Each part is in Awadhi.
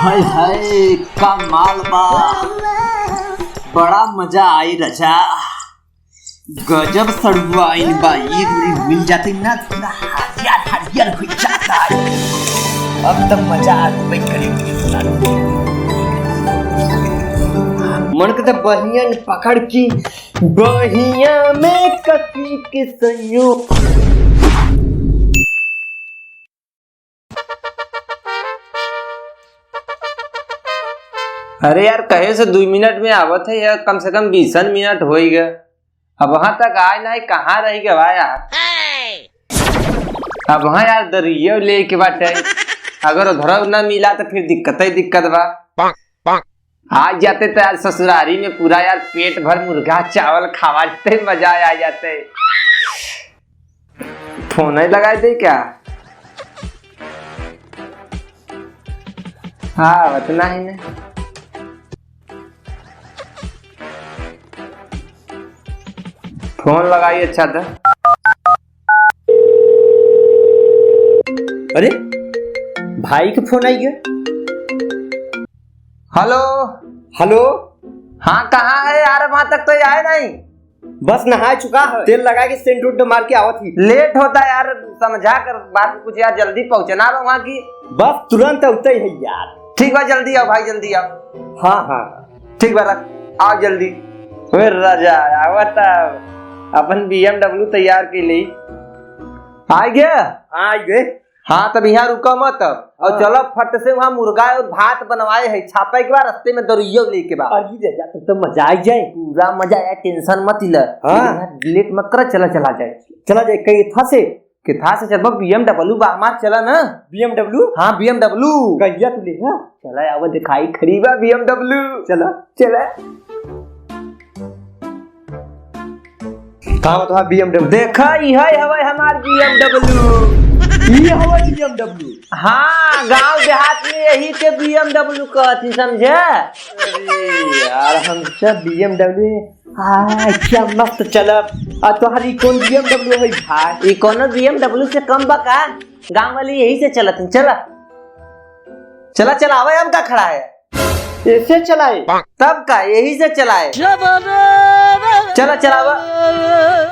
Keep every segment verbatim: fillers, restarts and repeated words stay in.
हाय हाय, का माल बा, बड़ा मजा आई रजा। गजब सड़ुआइन बा, ई पूरी मिल जाती ना, पूरा हरियर हरियर हो जाता। अब तो मजा आ गई करेंगे। मन के तो बहियन पकड़ की, बहिया में कसी के सैयो। अरे यार, कहे से दुई मिनट में आवत है यार, कम से कम बीसन मिनट होई गए। अब वहां तक आए नाही, कहाँ रह गवा यार? अब वहां यार दरियो लेके बाटे, अगर उधर ना मिला तो फिर दिक्कत ही दिक्कत बा। आ जाते तो यार ससुरारी में पूरा यार पेट भर मुर्गा चावल खावा जाते, मजा आ जाते। फोन ही लगाए दे क्या? हाँ, उतना ही ना। फोन लगाई, अच्छा था। अरे, भाई के फोन आई गया। हेलो। हेलो। हाँ, कहाँ है यार? वहां तक तो आए नहीं। बस नहाए चुका है, तेल लगा के सेंट उंट मार के आवत ही। लेट होता यार, समझा कर बात कुछ यार, जल्दी पहुंचना बा वहाँ की। बस तुरंत उतई है यार। ठीक बा, जल्दी आओ भाई, जल्दी आओ। हाँ, हाँ। ठीक बा, रख, आओ जल्दी। ओए राजा, आवत अपन B M W तैयार के ले। आ गया? हाँ, आ गए। हाँ, तब यहाँ रुका मत। और हाँ। चलो फट से वहाँ मुर्गा और भात बनवाए है, छापे के बाद रस्ते में दरुइयो लेके बा। अरे राजा, तब तो मजा आ जाए। पूरा मजा आया, टेंशन मत ले। हाँ। लेकिन लेट मत करा, चला, चला जाए। चला जाए, कहीं था से? किथा से चलबा? B M W बा हमार, चला ना। B M W? हाँ, B M W। कहिया तू ले, हाँ? चला, आवा दिखाई, खड़ी बा B M W। चला। चला। कहाँ बा तुम्हार B M W? देखा, इहै हवै हमार B M W। ई हवै B M W? हाँ, गांव देहात में यही के B M W कहत ही, समझे? अरे यार, हम सब B M W। हाँ, क्या मस्त चलब। आ, तोहार ई कौन B M W है भाई? ई कौनो B M W से कम बा का? गांव वाली यही से चलत ही, चला। चला, चला, आवे, हम का खड़ा है? ऐसे चलाए? तब का, यही से चलाए। चला, चलावा।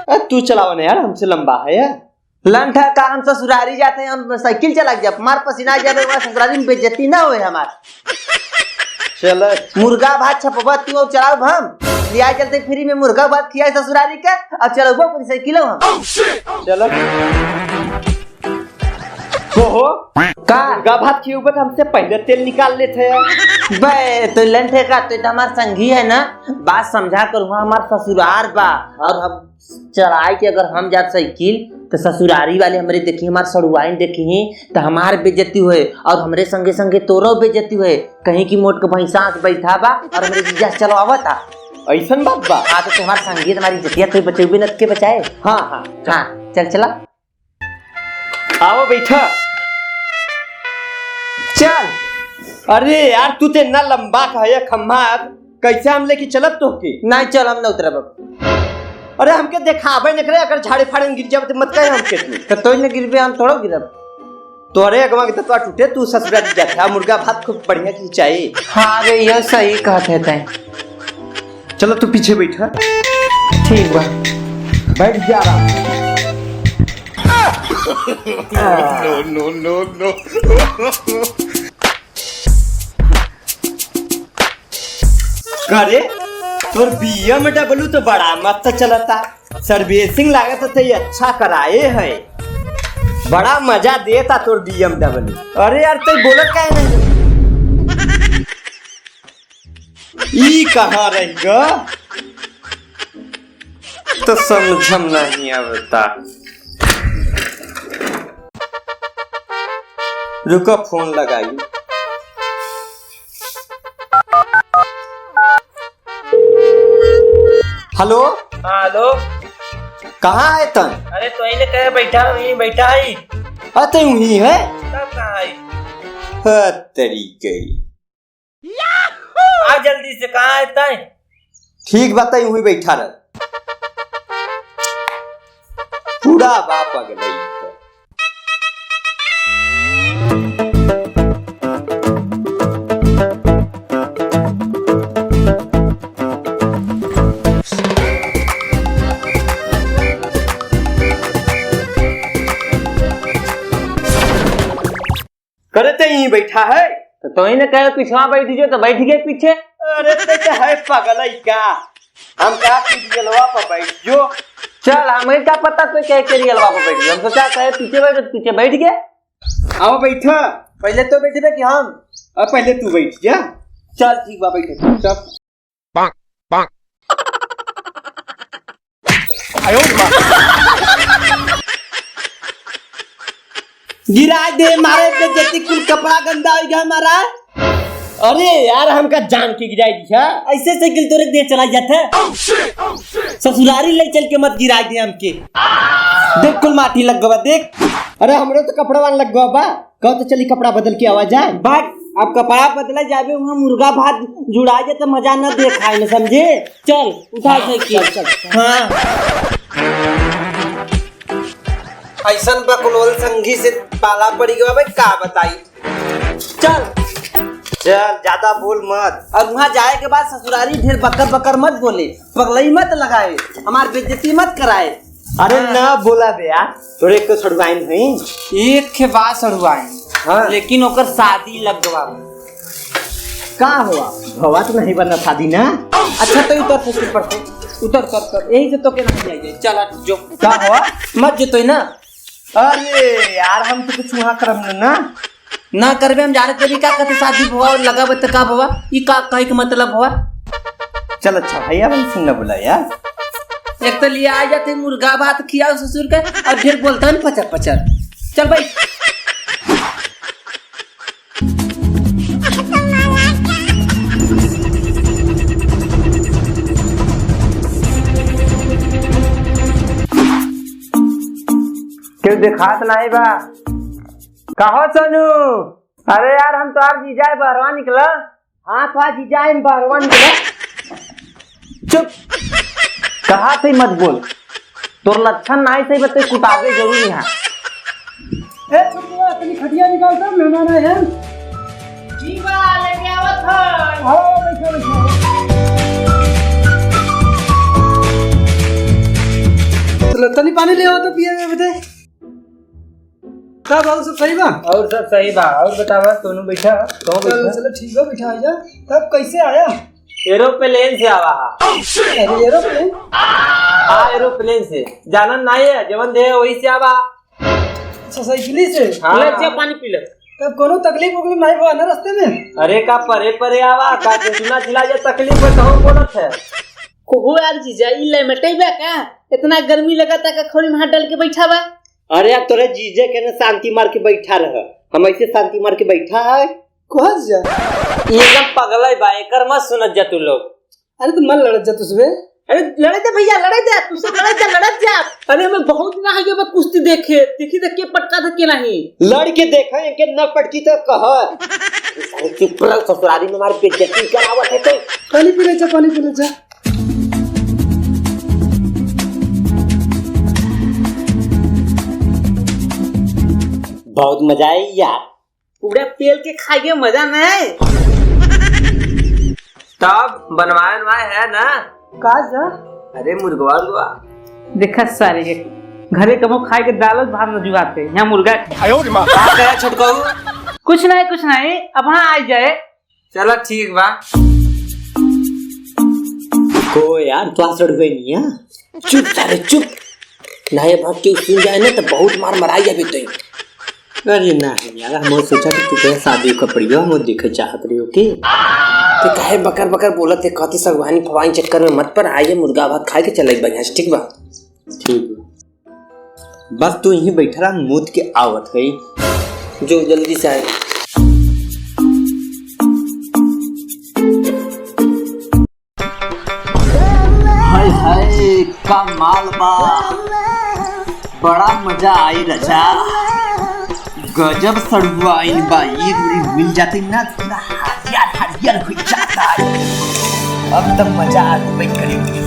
अ, तू चलावा ना यार, हमसे लंबा है यार। लंठा का, हम ससुरारी जाते हैं, हम साइकिल चला के जाब, मार पसीना आ जाबे, वहाँ ससुरारी में बेइज्जती ना होए हमार। चला। मुर्गा भात छपवा तू और चलाओ हम, लिया चलते फ्री में मुर्गा भात खियाए ससुरारी के, और चलाओ पूरी साइकिल हम। चला। कहो, का? मुर्गा भात खियउबे त हमसे पहिले तेल निकाल लेत है। बे, तो लंठे का, तो, तो हमार संगी है ना, बात समझा कर, वहाँ हमार ससुरार बा, और हम चलाए के अगर हम जाब साइकिल, तो ससुरारी वाले हमरे देखी, हमार सड़ुआइन देखी, तो हमार बेइज्जती होए, और हमरे संगे संगे तोरो बेइज्जती होए, कहीं की मोट के भैंसा से बैठा बा, और हमरे जीजा चलवावत आ। ऐसन बात बा? हाँ, तो तुम्हार संगी, तुम्हारी इज्जतिया तो बचेबे न के बचाए। हाँ, हाँ। हाँ, चल चला। आओ बैठा। चल। अरे यार, तू तो इतना लंबा का है खम्मा, कैसे हम लेके चलब तोहके? नहीं, चल, हम न उतरब अब। अरे, हमके देखावे न करे, अगर झाड़े फाड़े में गिर जावे तो मत कहे हमके तू। तो तोय न गिरबे, हम थोड़ो गिरब। तोरे अगवा के दतवा टूटे, तू ससुरा जी जात है, मुर्गा भात खूब बढ़िया की चाही। हाँ रे, यह सही कहत है तैं। चलो, तू पीछे बैठा। ठीक बा। बैठ जा आराम से। No, no, no, no। का रे, तोर B M W तो बड़ा मस्त चलता, servicing लागत है, अच्छा कराए है, बड़ा मजा देता तोर B M W। अरे यार, तू बोलत काहे नहीं? ई कहाँ रह ग? तो समझम नहीं आवता। रुको, फोन लगाई। हेलो। हाँ, हेलो। कहाँ है तन? अरे, तो यहीं कहे बैठा, यहीं बैठा है। अरे, तो यहीं है? तब कहाँ है? हाँ, तेरी गई। आ जल्दी से, कहाँ है तय? ठीक बा, तय वहीं बैठा रह। पूरा बाप आ गए। बैठा है। तो तोही ने कहे पिछवा बैठ जो, तो बैठ गए पीछे। अरे, ते तो है पगलई का? हम कहा कि रियलवा पर बैठ जो। चल, हमें का पता तो कहे के रियलवा पर बैठ जो। हम तो क्या कहे पीछे बैठ, पीछे बैठ गए। आओ बैठो, पहले तो बैठे थे कि हम, अब पहले तू बैठ जा। चल ठीक बा, बैठे, चल। गिराइ दे, मारे बेइज्जती, कुल कपड़ा गंदा होइ गया हमारा। अरे यार, हमका जान के गिराइ दिया। ऐसे साइकिल तोरे दे चला जाता। ससुरारी ले चल के मत गिराइ दे हमके। देख कुल माटी लग गवा, देख। अरे हमरे तो कपड़ा वान लग गवा बा। कहो तो चली कपड़ा बदल के आवा जाए। भाग, अब कपड़ा बदला जाबे, वहाँ मुर्गा भात जुड़ा जाए तो मजा न दे खाए में, समझे? चल, उठा साइकिल। चल, चल, चल। हाँ। ऐसन बकलोल संगी से पाला पड़ी गवा भाई, का बताई। चल। चल, ज्यादा बोल मत। और वहाँ जाए के बाद ससुरारी ढेर बकर बकर मत बोले, पगलई मत लगाए, हमार बेइज्जती मत कराए। अरे ना बोला बे यार, तोरे एक तो सड़ुआइन हई। एक खे बा सड़ुआइन, हाँ। लेकिन ओकर शादी लग गवा। का हुआ? भवा तो नहीं बना शादी ना? अच्छा तो उतर से ऊपर से, उतर, उतर, उतर, यही से तो के नहीं जाए। चल हट जो। का हुआ? मत जो तो ना। अरे यार, हम तो कुछ वहाँ करब न ना। ना करबे, हम जाने तेरी का कहते शादी भवा और लगा बे त का भवा? ई का कहे के मतलब भवा? चल अच्छा भाई, अब हमसे न बुला यार। एक तो लिया आ जाते मुर्गा भात खियाओ ससुर के, और ढेर बोलता है पचर पचर। चल भाई। केहू देखात नाही बा। कहो सोनू, अरे यार, हम तोहार जीजा है, बहरवा निकला। हाँ, तोहार जीजा है, बहरवा निकला। चुप, कहा थे मत बोल, तोर लक्षण नाही सही, बते कुतागे जरूर यहाँ। ए, छोटुआ, तनी खटिया निकाल तो, मेहमान आए हैं। जी बा, लेके आवत है। आओ, बैठो, बैठो। चलो, तनी पानी ले आओ तो पिए में बते। का बाबू, सब सही बा? और सब सही बा। और बतावा, सोनू बैठा, तो चलो, बैठा। चलो, ठीक बा, बैठा, आजा। तब कैसे आया? एरोप्लेन से आवा हा। अरे, एरोप्लेन? हाँ, एरोप्लेन से। जानन नाही है, जवन दे वही से आवा। अच्छा, साइकिल से? हाँ। ले, जा, पानी पी ले। तब कोनो तकलीफ उकलीफ नाही हुआ ना रास्ते में? अरे, का परे परे आवा, का घुटना छिला जा, तकलीफ है, कहूँ बोलत है। को हो यार जीजा, ई लेमटे बा का? इतना गर्मी लगता का खौरी में हाथ डाल के बैठा बा? अरे यार, तोरे जीजे के ना शांति मार के बैठा रह, हम ऐसे शांति मार के बैठा है। कहा जीजा? ये एकदम पगला बा, एकर मत सुनत जा तू लोग। अरे तो मन लड़त जा तुझसे। अरे लड़े दे भैया, लड़े दे, तुझसे लड़े दे, लड़त जा। अरे हमें बहुत ना है ये कुश्ती देखे, देखी देख के पटका था के नहीं। लड़ के देखा, इनके न पटकी तो कह। सारे चुप रह, ससुरारी में हमारी बेइज्जती करावत है तो। पानी पी ले जा, पानी पी ले जा। बहुत मजा आई यार। पूरा पेल के खाइए, मजा नहीं। तब बनवाए बनवाए है ना? का जा? अरे मुर्गवा उर्गवा। देखा सारे के घरे कबो खाए के दाल भात न जुआते, यहाँ मुर्गा खाए। आयो रे माँ। का कहे छोटकऊ? कुछ नहीं, कुछ नहीं, अब हाँ आ जाए। चला ठीक बा। को यार, तू आसड़ हुए नहीं है? चुप सारे, चुप। नहीं, अब केहू सुन जाए ना, तो बहुत मार मराई अभी तो। अरे ना यार, हम सोचा कि तू कहे शादी का पड़ी हो, हम देखे चाहत रही हो कि। तो काहे बकर बकर बोलत है, कहती सगवानी फवानी चक्कर में मत पर, आइए मुर्गा भात खाए के चले बढ़िया से, ठीक बा? ठीक बा। बस तू यहीं बैठा रहा, मूत के आवत है। जो जल्दी से आए। हाय हाय, का माल बा, बड़ा मजा आई रजा। गजब सड़ुआ आइन बा, ये पूरी मिल जाती ना, पूरा हरियर हरियर हो जाता है। अब तो मजा आ गई, करेंगे।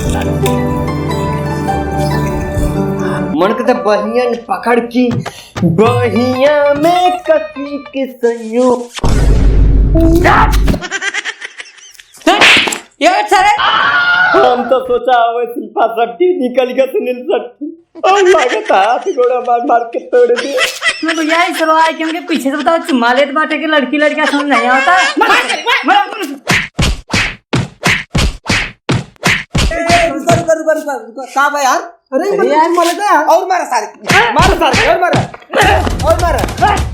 मन के तो बहियन पकड़ के, बहिया में कसी के सयो। ये सारे। हम तो सोचा हवे शिल्पा शेट्टी, निकल गया सुनील शेट्टी। और लागत हाथ गोड़ा मार मार के तोड़ दे। मैं भैया, ई सरवा है कि हमके पीछे से बताओ, चुम्मा लेत बाटे कि लड़की लड़का समझ नहीं आवता। मार, मार, मार। ए, रुका, रुका, रुका, रुका, रुका। का बा यार? अरे, अरे यार, मार दे यार। और मारा सारे। मारा सारे, और मारा। और मारा।